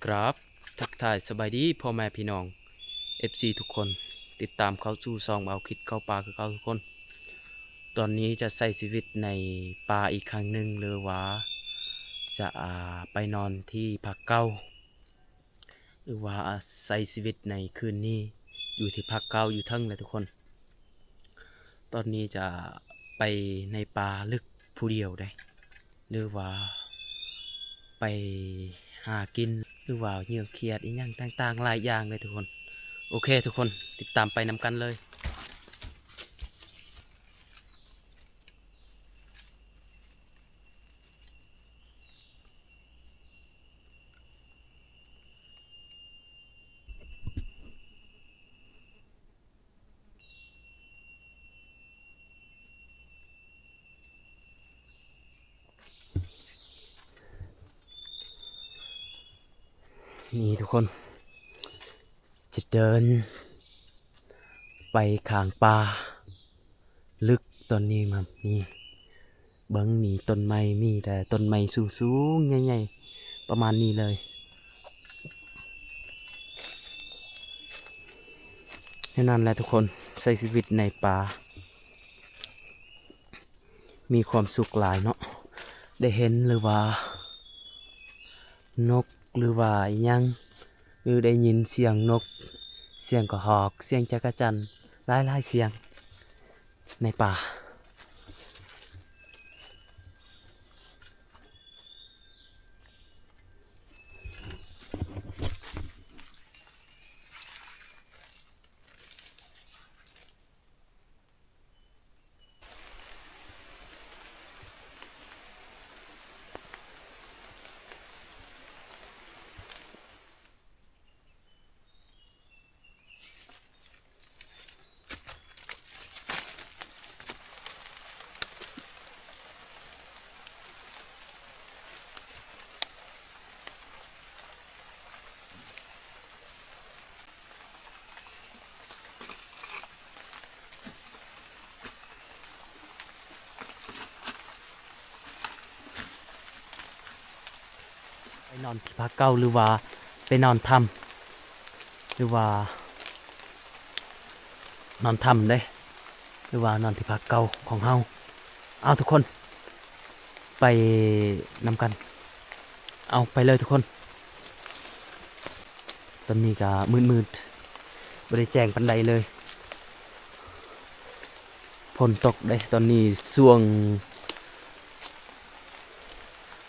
ກາບທັກທາຍສະບາຍດີພໍ່ແມ່ພີ່ນ້ອງ ເອັຟຊີ ທຸກຄົນ ຕິດຕາມເຂົ້າສູ່ຊ່ອງບ່າວຄິດເຂົ້າປ່າຄືເກົ່າທຸກຄົນ. ຕອນນີ້ຈະໃຊ້ຊີວິດໃນປ່າອີກຄັ້ງໜຶ່ງ ຫຼືວ່າຈະ ອ່າ ໄປນອນທີ່ພັກເກົ່າ ຫຼືວ່າໃຊ້ຊີວິດໃນຄືນນີ້ຢູ່ທີ່ພັກເກົ່າຢູ່ເທິງແຫຼະທຸກຄົນ. ຕອນນີ້ຈະໄປໃນປ່າເລິກຜູ້ດຽວເດ້ ຫຼືວ່າໄປຫາກິນ ຫຼືວ່າເຫຍື່ອຂຽດອີ່ຫຍັງຕ່າງໆຫຼາຍຢ່າງເລີຍທຸກຄົນ. ໂອເຄທຸກຄົນ ຕິດຕາມໄປນຳກັນເລີຍ. ນີ້ທຸກຄົນ ຈະເດີນໄປຂ້າງປ່າເລິກ ຕອນນີ້ມານີ້ ເບິ່ງນີ້ ຕົ້ນໄມ້ ມີແຕ່ຕົ້ນໄມ້ສູງໆໃຫຍ່ໆ ປະມານນີ້ເລີຍ. ແນວນັ້ນແຫຼະທຸກຄົນ ໃຊ້ຊີວິດໃນປ່າ ມີຄວາມສຸກຫຼາຍເນາະ ໄດ້ເຫັນ ຫຼືວ່ານົກ ຫຼືວ່າອີ່ຫຍັງ ຫຼືໄດ້ຍິນສຽງນົກ ສຽງກະຮອກ ສຽງຈັກກະຈັນ ຫຼາຍໆສຽງໃນປ່າ. ໄປນອນທີ່ພັກເກົ່າ ຫຼືວ່າໄປນອນຖ້ຳ ຫຼືວ່ານອນຖ້ຳເດ້ ຫຼືວ່ານອນທີ່ພັກເກົ່າຂອງເຮົາ. ເອົາທຸກຄົນ ໄປນຳກັນ ເອົາໄປເລີຍທຸກຄົນ. ຕອນນີ້ກະມືດໆ ບໍ່ໄດ້ແຈ້ງປານໃດເລີຍ ຝົນຕົກເດ້. ຕອນນີ້ຊ່ວງ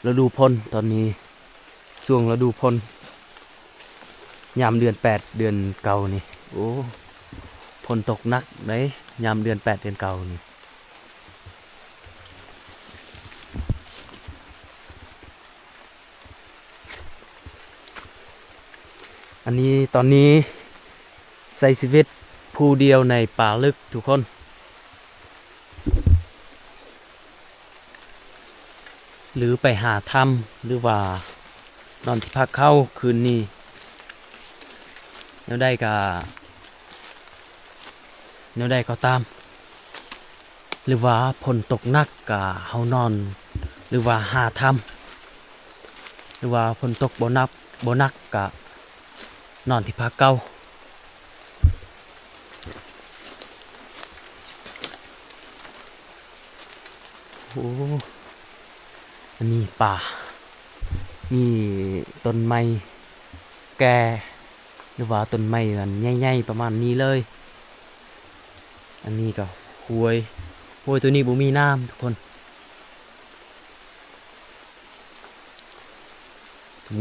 ລະດູຝົນ ຕອນນີ້ຊ່ວງລະດູຝົນ ຍາມເດືອນແປດເດືອນເກົ້ານີ້ ໂອ້ ຝົນຕົກໜັກເດ້ ຍາມເດືອນແປດເດືອນເກົ້ານີ້. ອັນນີ້ ຕອນນີ້ໃຊ້ຊີວິດຜູ້ດຽວໃນປ່າເລິກທຸກຄົນ ຫຼືໄປຫາຖ້ຳ ຫຼືວ່ານອນທີ່ພັກເຮົາຄືນນີ້ ແນວໃດກະ ແນວໃດກໍຕາມ ຫຼືວ່າຝົນຕົກໜັກກະເຮົານອນ ຫຼືວ່າຫາຖ້ຳ ຫຼືວ່າຝົນຕົກບໍ່ໜັກ ບໍ່ໜັກກະນອນທີ່ພັກເກົ່າ. ໂອ້ ອັນນີ້ປ່າ ມີຕົ້ນໄມ້ແກ່ ຫຼືວ່າຕົ້ນໄມ້ອັນໃຫຍ່ໆປະມານນີ້ເລີຍ. ອັນນີ້ກໍຫ້ວຍ ຫ້ວຍໂຕນີ້ບໍ່ມີນ້ຳທຸກຄົນ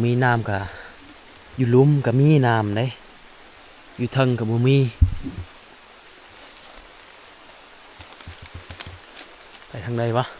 ມີນ້ຳກະ ຢູ່ລຸ່ມກະມີນ້ຳເດ້ ຢູ່ເທິງກະບໍ່ມີ. ໄປທາງໃດວະ? ໂ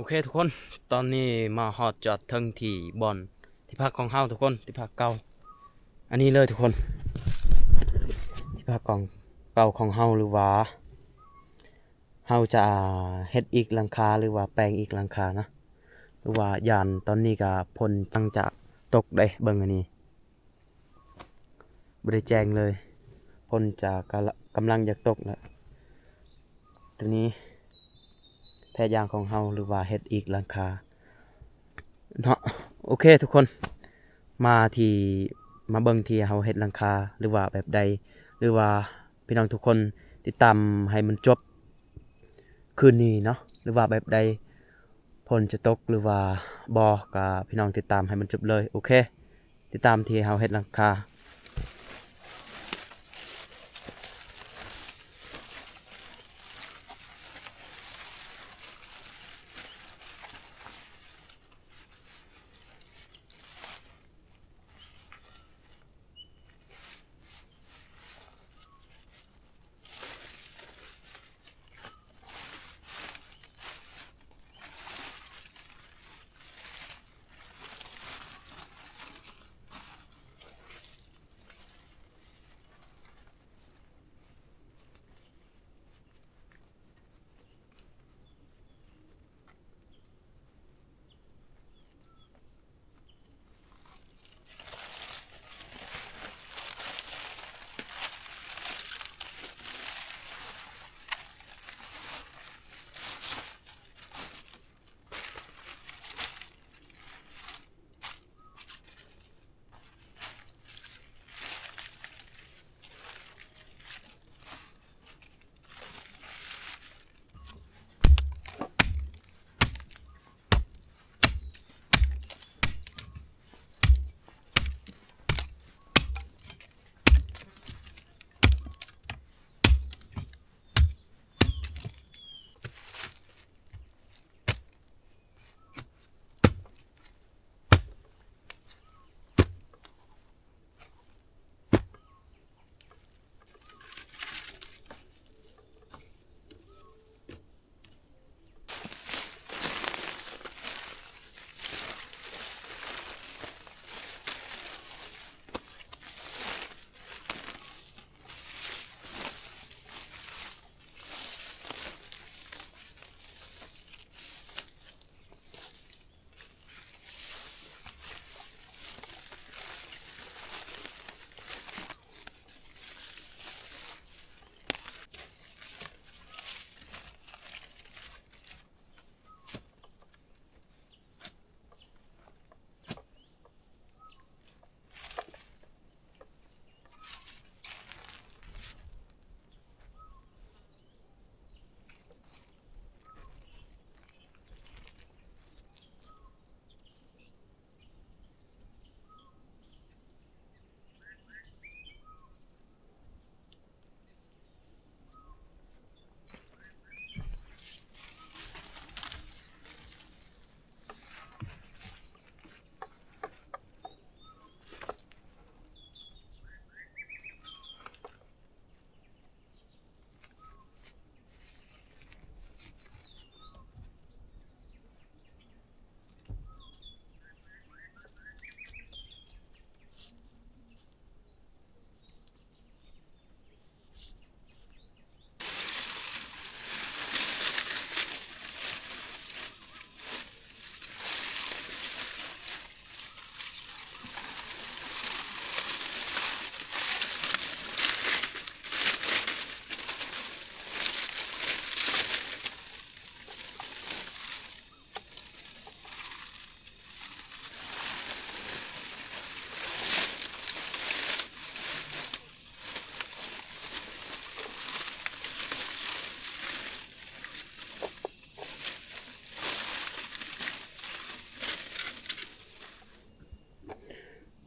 ເຄທຸກຄົນ, ຕອນນີ້ມາຮອດຈອດເຖິງທີ່ບ່ອນທີ່ພັກຂອງເຮົາທຸກຄົນ, ທີ່ພັກເກົ່າ ອັນນີ້ເລີຍທຸກຄົນ, ທີ່ພັກຂອງເກົ່າຂອງເຮົາ ຫຼືວ່າເຮົາຈະເຮັດອີກຫຼັງຄາ ຫຼືວ່າແປງອີກຫຼັງຄານະ ຫຼືວ່າຢ້ານຕອນນີ້ກະຝົນກຳລັງຈະຕົກເດ້. ເບິ່ງອັນນີ້ ບໍ່ໄດ້ແຈ້ງເລີຍ, ຝົນຈະກະ ກຳລັງຢາກຕົກແລ້ວ. ໂຕນີ້ແພດຢາງຂອງເຮົາ ຫຼືວ່າເຮັດອີກຫຼັງຄາເນາະ. ໂອເຄທຸກຄົນ, ມາທີ່ ມາເບິ່ງທີ່ເຮົາເຮັດຫຼັງຄາ ຫຼືວ່າແບບໃດ ຫຼືວ່າພີ່ນ້ອງທຸກຄົນຕິດຕາມໃຫ້ມັນຈົບຄືນນີ້ເນາະ ຫຼືວ່າແບບໃດ. ຝົນຈະຕົກ ຫຼືວ່າບໍ່ ກະພີ່ນ້ອງຕິດຕາມໃຫ້ມັນຈົບເລີຍ. ໂອເຄ, ຕິດຕາມທີ່ເຮົາເຮັດຫຼັງຄາ.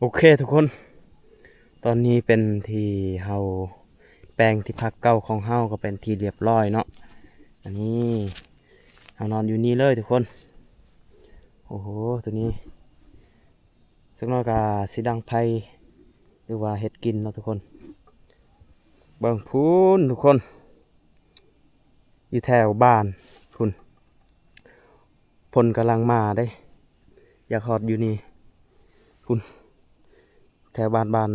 ໂອເຄທຸກຄົນ, ຕອນນີ້ເປັນທີ່ເຮົາແປງທີ່ພັກເກົ່າຂອງເຮົາກໍເປັນທີ່ລຽບຮ້ອຍເນາະ. ອັນນີ້ເຮົານອນຢູ່ນີ້ເລີຍທຸກຄົນ. ໂອ້ໂຫ ໂຕນີ້ ສັກໜ້ອຍກໍຊິດັງໄຟ ຫຼືວ່າເຮັດກິນເນາະທຸກຄົນ. ເບິ່ງພຸ້ນທຸກຄົນ ຢູ່ແຖວບ້ານພຸ້ນ. ຝົນກຳລັງມາເດ້ ຢາກຮອດຢູ່ນີ້ພຸ້ນ ແຖວບ້ານ ບ້ານ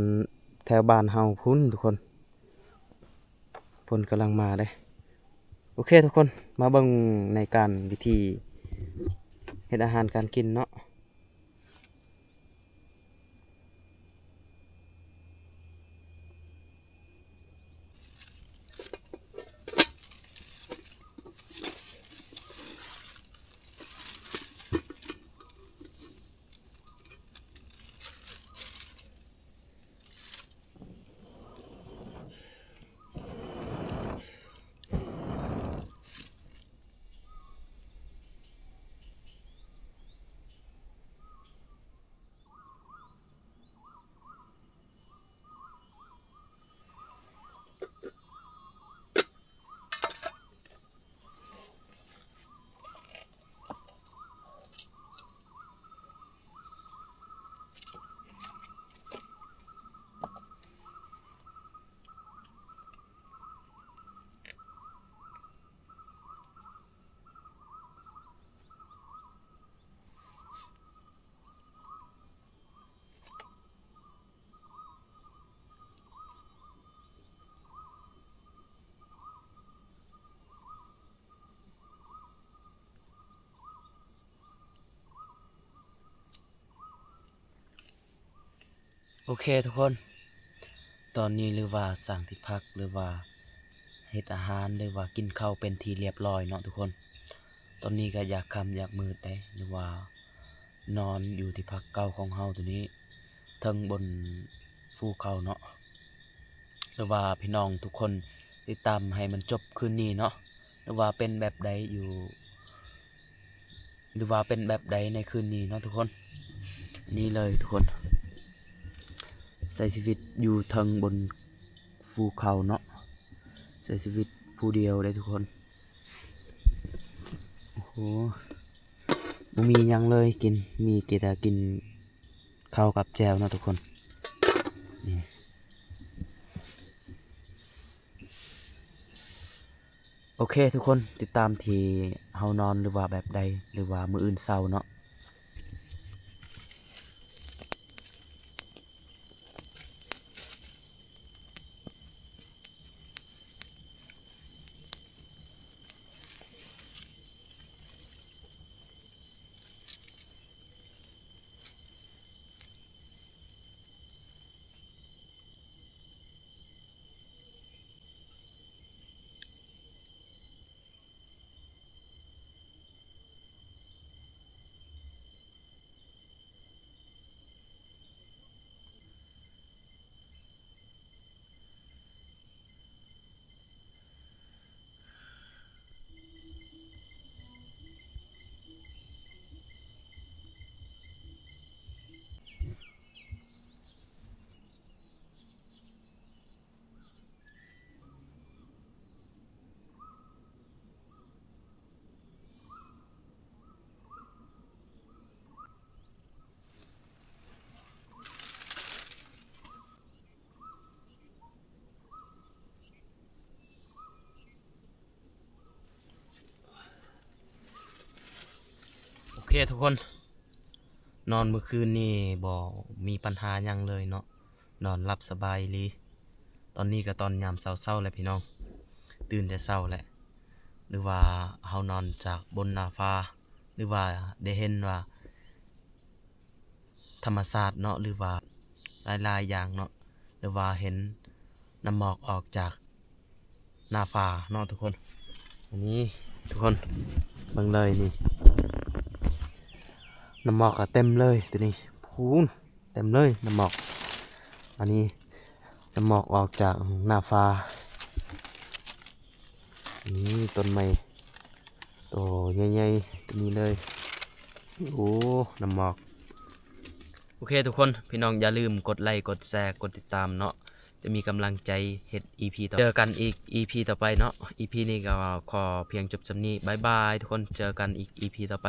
ແຖວບ້ານເຮົາພຸ້ນທຸກຄົນ ຝົນກຳລັງມາເດ້. ໂອເຄທຸກຄົນ ມາເບິ່ງໃນການວິທີເຮັດອາຫານການກິນເນາະ. ໂອເຄທຸກຄົນ ຕອນນີ້ຫຼືວ່າສ້າງທີ່ພັກ ຫຼືວ່າເຮັດອາຫານ ຫຼືວ່າກິນເຂົ້າເປັນທີ່ລຽບລ້ອຍເນາະທຸກຄົນ. ຕອນນີ້ກະຢາກຄ່ຳຢາກມືດເດ້ ຫຼືວ່ານອນຢູ່ທີ່ພັກເກົ່າຂອງເຮົາໂຕນີ້ ເທິງບົນພູເຂົາເນາະ ຫຼືວ່າພີ່ນ້ອງທຸກຄົນຕິດຕາມໃຫ້ມັນຈົບຄືນນີ້ເນາະ ຫຼືວ່າເປັນແບບໃດຢູ່ ຫຼືວ່າເປັນແບບໃດໃນຄືນນີ້ເນາະທຸກຄົນ. ນີ້ເລີຍທຸກຄົນ ໃຊ້ຊີວິດຢູ່ເທິງບົນພູເຂົາເນາະ ໃຊ້ຊີວິດຜູ້ດຽວເດ້ທຸກຄົນ. ໂອ້ໂຫ ບໍ່ມີຫຍັງເລີຍກິນ ມີແຕ່ກິນເຂົ້າກັບແຈ່ວເນາະທຸກຄົນ ນີ້. ໂອເຄທຸກຄົນ ຕິດຕາມທີ່ເຮົານອນ ຫຼືວ່າແບບໃດ ຫຼືວ່າມື້ອື່ນເຊົ້າເນາະ. ໂອເຄທຸກຄົນ ນອນມື້ຄືນນີ້ບໍ່ມີບັນຫາຫຍັງເລີຍເນາະ ນອນຫຼັບສະບາຍອີ່ຫຼີ. ຕອນນີ້ກະຕອນຍາມເຊົ້າໆແລ້ວພີ່ນ້ອງ ຕື່ນແຕ່ເຊົ້າແຫຼະ ຫຼືວ່າເຮົານອນຈາກບົນໜ້າຜາ ຫຼືວ່າໄດ້ເຫັນວ່າ ທຳມະຊາດເນາະ ຫຼືວ່າຫຼາຍໆຢ່າງເນາະ ຫຼືວ່າເຫັນນ້ຳໝອກອອກຈາກໜ້າຜາເນາະທຸກຄົນ. ອັນນີ້ທຸກຄົນເບິ່ງເລີຍນີ້ ນ້ຳໝອກກະເຕັມເລີຍໂຕນີ້ ພູນເຕັມເລີຍນ້ຳໝອກ. ອັນນີ້ນ້ຳໝອກອອກຈາກໜ້າຜາ. ນີ້ຕົ້ນໄມ້ໂຕໃຫຍ່ໆ ໂຕນີ້ເລີຍ ໂອ້ ນ້ຳໝອກ. ໂອເຄທຸກຄົນ ພີ່ນ້ອງຢ່າລືມກົດໄລ ກົດແຊ ກົດຕິດຕາມເນາະ ຈະມີກຳລັງໃຈເຮັດອີພີຕໍ່ ເຈີກັນອີກອີພີຕໍ່ໄປເນາະ. ອີພີນີ້ກະຂໍພຽງຈົບສ່ຳນີ້ ບາຍບາຍທຸກຄົນ ເຈີກັນອີກອີພີຕໍ່ໄປ.